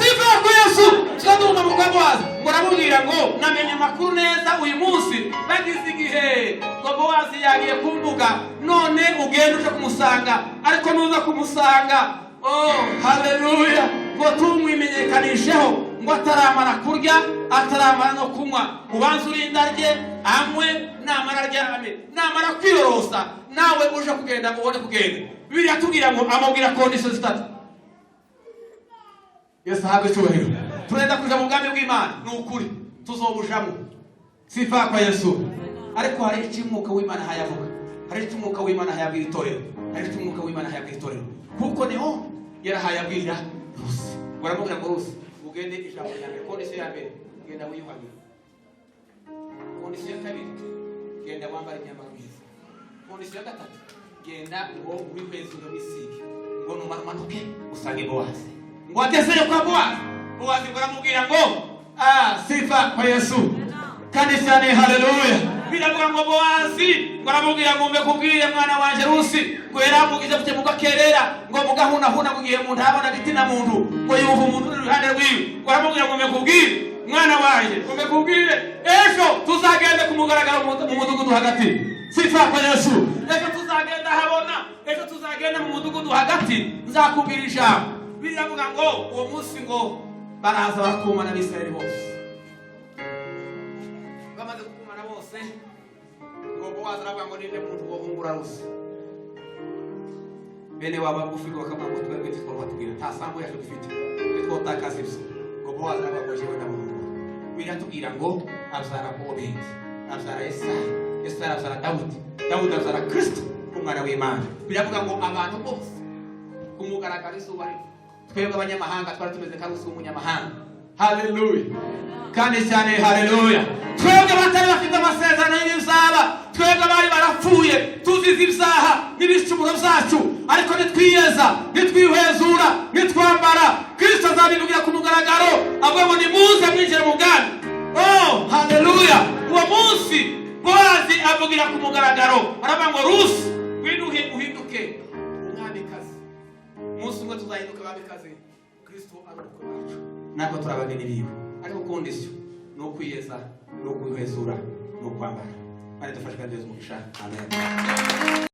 Sifa kwa Yesu. Tuza duhunga mu kwa Bowazi. Ngo aramubwira ngo: "Namenye amakuru neza uyu munsi, bagize igihe ngo Bowazi yagiye ku mbuga. None ugenda uje kumusanga, ariko nuza kumusanga, oh haleluya, ngo tumwimenyekanisheho, ngo ataramara kurya, ataramara no kunywa, ubanze urinde arye, anywe, namara aryame, namara kwiyorosa nawe uje kugenda ubone kugenda." Bibiliya tubwira ngo amubwira condition zitatu. Yesu ahabwe icyubahiro. Turenda kuja mu bwami bw'Imana, ni ukuri tuzobujamo. Sifa kwa Yesu. Ariko hari icyo umwuka w'Imana hayavuga, hari icyo umwuka w'Imana hayabwira itorero, hari icyo umwuka w'Imana hayabwira itorero, kuko niho yarahaye abwira Rusi. Ngo aramubwira ngo: "Rusi, ugende. Ijambo rya mbere, condition ya mbere, genda wiyuhagire. Condition ya kabiri, genda wambare imyambaro myiza. Condition ya gatatu, genda ngo wihwezure, wisige, ngo numara umanuke usange Bowazi." Ngo agezeyo kwa Bowazi, Bowazi ngo aramubwira ngo, sifa kwa Yesu kandi cyane, haleluya. Biravuga ngo Bowazi ngo aramubwira ngo: "Mbe kubwire mwana wanje Rusi," ngo yaramubwize gute mu gakerera, ngo mugahunahuna, mu gihe umuntu abona giti na muntu, ngo yumva umuntu uri iruhande rwiwe. Ngo aramubwira ngo: "Mbe kubwire mwana wanje, ngo mbe kubwire, ejo tuzagende ku mugaragaro mu mudugudu hagati." Sifa kwa Yesu. Ejo tuzagenda habona, ejo tuzagenda mu mudugudu hagati, nzakubwira ijambo. Biravuga ngo uwo munsi ngo baraza barakumana abisirayeli bose. Bamaze gukumana bose, ngo Bowazi aravuga ngo: "Ninde muntu wohungura Rusi?" Bene waba bugufi ngo bakavuga ngo: "Twebwe ntitwaba tubwira, nta sambu yacu dufite, ntitwotakaza ibyo." Ngo Bowazi aravuga ngo: "Jewe ndamuhungura." Biratubwira ngo abyara Obedi, abyara Yesayi, Yesayi abyara Dawudi, Dawudi abyara Kristo umwana w'Imana. Biravuga ngo abantu bose ku mugaragaro izuba riva. Twebwe abanyamahanga twari tumeze nka Rusi w'umunyamahanga. Haleluya kandi cyane, haleluya. Twebwe batari bafite amasezerano y'ibizaba, twebwe bari barapfuye tuzize ibyaha n'ibicumuro byacu, ariko nitwiyeza, nitwihezura, nitwambara, Kristo azabivugira ku mugaragaro avuga ngo: "Nimuze mwinjire mu bwami." Oh haleluya. Uwo munsi Bowazi avugira ku mugaragaro, aravuga ngo: "Rusi, ngwino uhinduke umwamikazi." Umunsi umwe tuzahinduka abamikazi, Kristo ari umukwe wacu, natwe turi abageni biwe. Ariko condition ni ukwiyeza, ni ukwihezura, ni ukwambara. Kandi dufashe kandi umugisha. Amen.